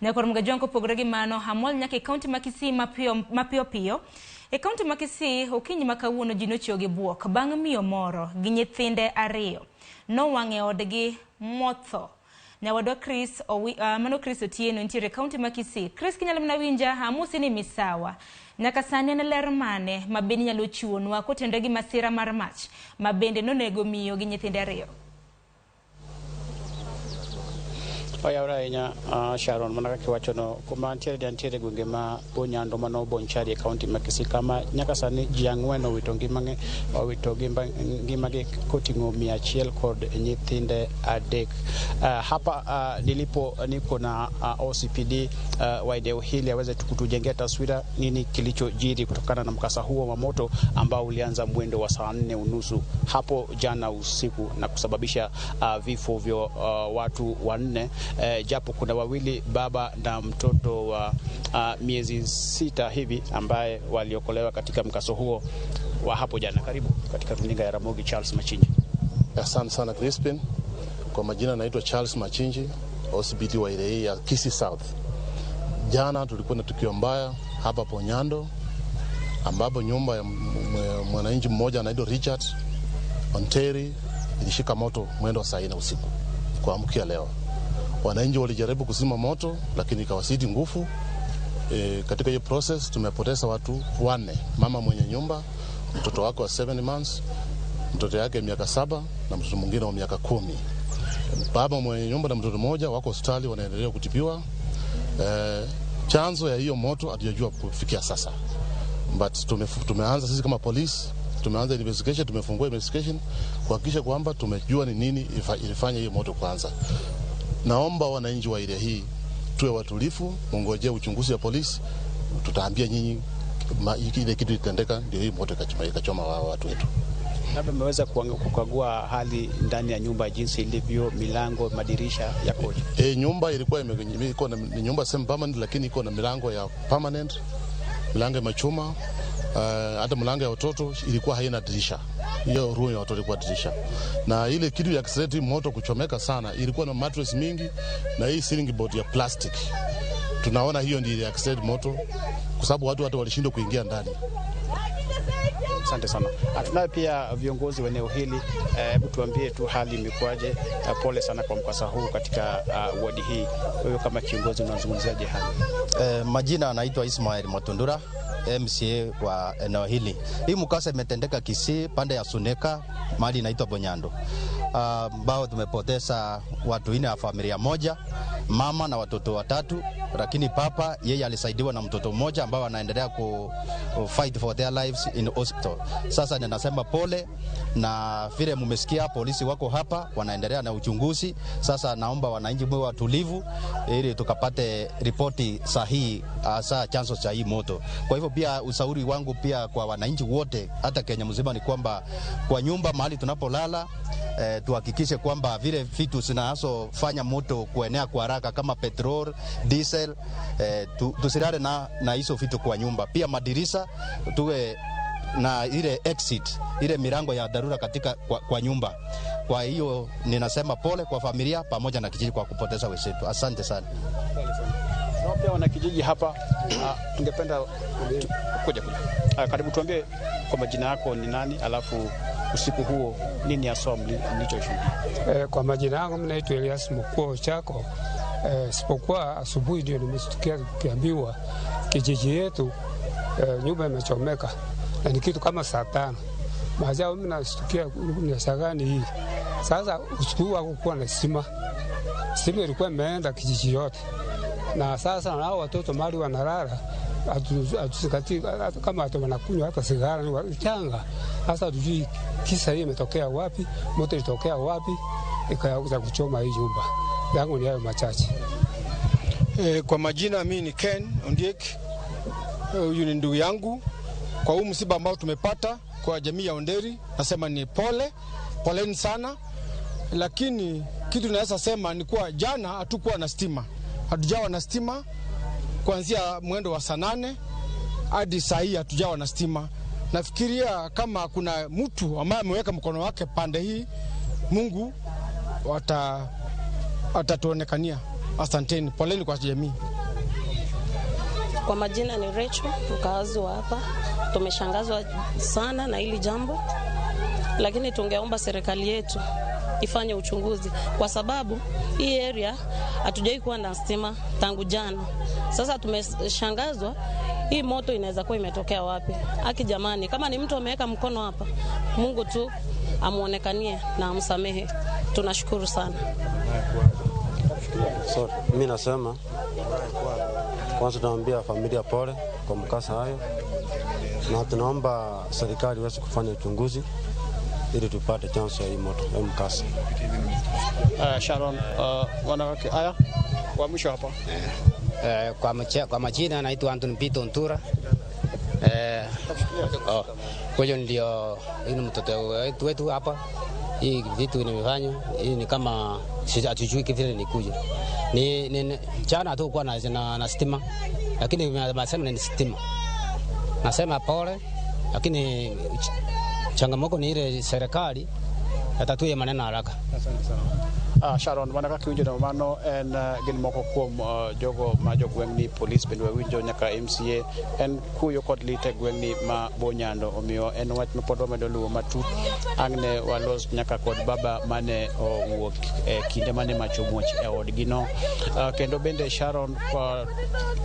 Nyakwar Mgajwang' kopogore gi mano, amol nyaka e kaunti ma Kisii mapiyo mapiyo piyo. E kaunti ma Kisii, okinyi ma kawuono ji nochiewo gi buok bang' miyo moro gi nyithinde ariyo nowang' e odgi motho. Nyawadwa Chris, mano Chris Otieno nitiere e kaunti ma Kisii. Chris, kinyalo mana winja, amosi ni misawa. Nyaka sani en ler mane ma bende inyalo chiwonwa kotenore gi masira mar mach ma bende nonego miyo gi nyithinde ariyo? Oyawre ahinya Sharon, mana kaka iwachono, kuma antiere antiere gwenge ma Bonyando mano Bonchari e kaunti ma Kisii, kama nyaka sani ji 4 owito ngimagi, owito ngimagi koting'o 100 kod nyithinde 3. Hapa nilipo niko na OCPD wa eneo hili aweze kutujengea taswira nini kilichojiri kutokana na mkasa huo wa moto ambao ulianza mwendo wa saa 4:30 hapo jana usiku na kusababisha vifo vya watu 4, japo kuna wawili, baba na mtoto wa miezi 6 hivi ambaye waliokolewa katika mkaso huo wa hapo jana. Karibu katika runinga ya Ramogi, Charles Machinji. Asante sana Crispin. Kwa majina naitwa Charles Machinji, OCPD wa area ya Kisii South. Jana tulikuwa na tukio mbaya hapa Ponyando ambapo nyumba ya mwananchi mmoja anaitwa Richard Onteri ilishika moto mwendo wa saa 4 usiku kuamkia leo. Wananchi walijaribu kuzima moto lakini ikawazidi nguvu. Katika hiyo process tumepoteza watu 4, mama mwenye nyumba, mtoto wake wa 7 months, mtoto yake miaka 7 na mtoto mwingine wa miaka 10. Baba mwenye nyumba na mtoto mmoja wako hospitali wanaendelea kutibiwa. Chanzo ya hiyo moto hatujajua kufikia sasa. But tumeanza sisi kama polisi, tumeanza investigation, tumefungua investigation kuhakikisha kwamba tumejua ni nini ilifanya hiyo moto kwanza. Naomba wananchi wa area hii tuwe watulivu, mngojee uchunguzi wa polisi, tutaambia nyinyi ile kitu ilitendeka ndio hii moto ikachoma watu wetu. Labda mmeweza kukagua hali ndani ya nyumba jinsi ilivyo, milango, madirisha yakoje? Nyumba ilikuwa iko na nyumba semi permanent, lakini iko na milango ya permanent, milango ya machuma. Hata mlango ya watoto ilikuwa haina dirisha. Hiyo room ya watoto ilikuwa dirisha. Na ile kitu ya accelerate moto kuchomeka sana ilikuwa na mattress mingi na hii ceiling board ya plastic. Tunaona hiyo ndio ile accelerate moto kwa sababu watu hata walishindwa kuingia ndani. Asante sana. Tunayo pia viongozi wa eneo hili. Hebu tuambie tu hali imekuwaje? Pole sana kwa mkasa huu katika wadi hii. Wewe kama kiongozi unazungumziaje hali? Majina anaitwa Ismail Matundura, MCA wa eneo hili. Hii mkasa imetendeka Kisii pande ya Suneka, mahali inaitwa Bonyando, ambao tumepoteza watu 4 wa familia moja, mama na watoto 3, lakini papa yeye alisaidiwa na mtoto mmoja ambao anaendelea ku fight for their lives in hospital. Sasa ninasema pole, na vile mmesikia polisi wako hapa wanaendelea na uchunguzi. Sasa naomba wananchi mwe watulivu ili tukapate ripoti sahihi hasa chanzo cha hii moto. Kwa hivyo pia ushauri wangu pia kwa wananchi wote hata Kenya mzima ni kwamba kwa nyumba mahali tunapolala, tuhakikishe kwamba vile vitu zinazofanya moto kuenea kwa haraka kama petrol, diesel, tusilale na hizo vitu kwa nyumba. Pia madirisha tuwe na ile exit, ile milango ya dharura katika kwa nyumba. Kwa hiyo ninasema pole kwa familia pamoja na kijiji kwa kupoteza wenzetu. Asante sana. Na pia wanakijiji hapa, tungependa kuja. Karibu, tuambie kwa majina yako ni nani, alafu usiku huo nini haswa mlichoshuhudia? Kwa majina yangu mimi naitwa Elias Mkuu Chako. Sipokuwa asubuhi ndio nimeshtukia kuambiwa kijiji yetu nyumba imechomeka na ni kitu kama saa 5. Maajabu mimi nashtukia ni hii. Sasa usiku hakukuwa na stima. Stima ilikuwa imeenda kijiji yote. Na sasa nao watoto mali wanalala, hatusikati kama watu wanakunywa hata sigara ni changa. Sasa hatujui kisa hii imetokea wapi, moto ilitokea wapi, ikaanza kuchoma hii nyumba. Yangu ni hayo machache. Kwa majina mimi ni Ken Ondiek. Huyu ni ndugu yangu. Kwa huu msiba ambao tumepata kwa jamii ya Onderi, nasema ni pole, poleni sana. Lakini kitu naweza sema ni kuwa jana hatukuwa na stima. Hatujawa na stima kuanzia mwendo wa saa 8 hadi saa hii hatujawa na stima. Nafikiria kama kuna mtu ambaye ameweka mkono wake pande hii, Mungu atatuonekania. Asanteni, poleni kwa jamii. Kwa majina ni Rachel, mkaazi wa hapa. Tumeshangazwa sana na hili jambo, lakini tungeomba serikali yetu ifanye uchunguzi, kwa sababu hii area hatujai kuwa na stima tangu jana. Sasa tumeshangazwa, hii moto inaweza kuwa imetokea wapi? Haki jamani, kama ni mtu ameweka mkono hapa, Mungu tu amuonekanie na amsamehe. Tunashukuru sana. Sorry, mimi nasema kwanza tunaambia familia pole kwa mkasa hayo, na tunaomba serikali iweze kufanya uchunguzi ili tupate chanzo ya hii moto ya mkasa. Sharon, wanawake haya wa mwisho hapa. Kwa majina naitwa Anthony Pito Ntura. Huyo ndio ni mtoto wetu hapa. Hii vitu nimefanya, hii ni kama hatujui vile nikuja. Ni jana tu kwa na stima, lakini nasema ni stima. Nasema pole, lakini changamoto ni ile serikali yatatue maneno haraka. Asante sana. Sharon, mana kaka iwinjo no mano en gin moko kuom jogo ma jogweng' ni polis bende wawinjo nyaka MCA en kuyo kod lit e gweng'ni ma Bonyando, omiyo en wach ma pod wamedo luwo matut. Ang' ne walos nyaka kod baba mane owuok e kinde mane mach omuoch e odgi no. Kendo bende Sharon,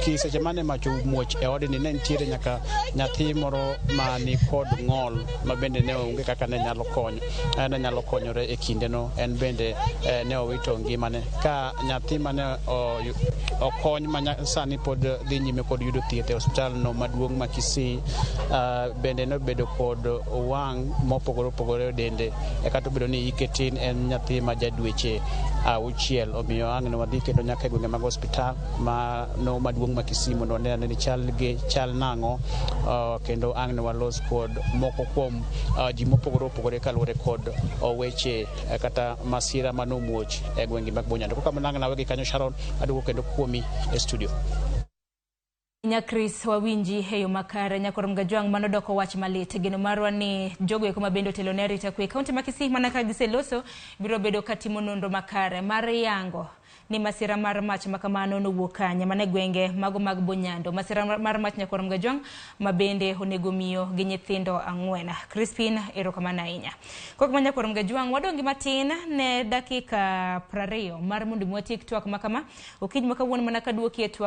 kiseche mane mach omuoch e odni ne nitiere nyaka nyathi moro mani kod ng'ol ma bende ne onge kaka ne nyalo konyo, ne nyalo konyore e kindeno, en bende ne owito ngimane. Ka nyathi mane okony ma sani pod dhi nyime kod yudo thieth e osiptal no maduong' ma Kisii, bende nobedo kod wang' mopogore opogore e dende, kata obedo ni hike tin, en nyathi ma ja dweche 6. Omiyo ang' ne wadhi kendo nyaka e gwenge mag osiptal no maduong' ma Kisii mondo wane ane ni chal gi chal nang'o, kendo ang' ne walos kod moko kuom ji mopogore opogore kaluwore kod weche kata masira manomuoch e gwenge mag Bonyando. Kokamano ang' nawegi kanyo Sharon, aduogo kendo kuomi e studio. Nya Chris, wawinji e yo makare. Nyakor Mgajwang', mano doko wach malit. Geno marwa ni jogo eko ma bende otelo ne arita kwe e kaunti ma Kisii mana ka giseloso biro bedo ka timo nonro makare mar yango ni masira mar mach makamano nowuok kanye mana e gwenge mago mag Bonyando. Masira mar mach Nyakor Mgajwang' ma bende onego miyo gi nyithindo 4. Crispin, erokamano ahinya. Kok ma Nyakor Mgajwang', wadong' gi matin ne dakika 20 mar mondo mi watiek twak makama. Okinyi ma kawuono mana kaduoki e twak.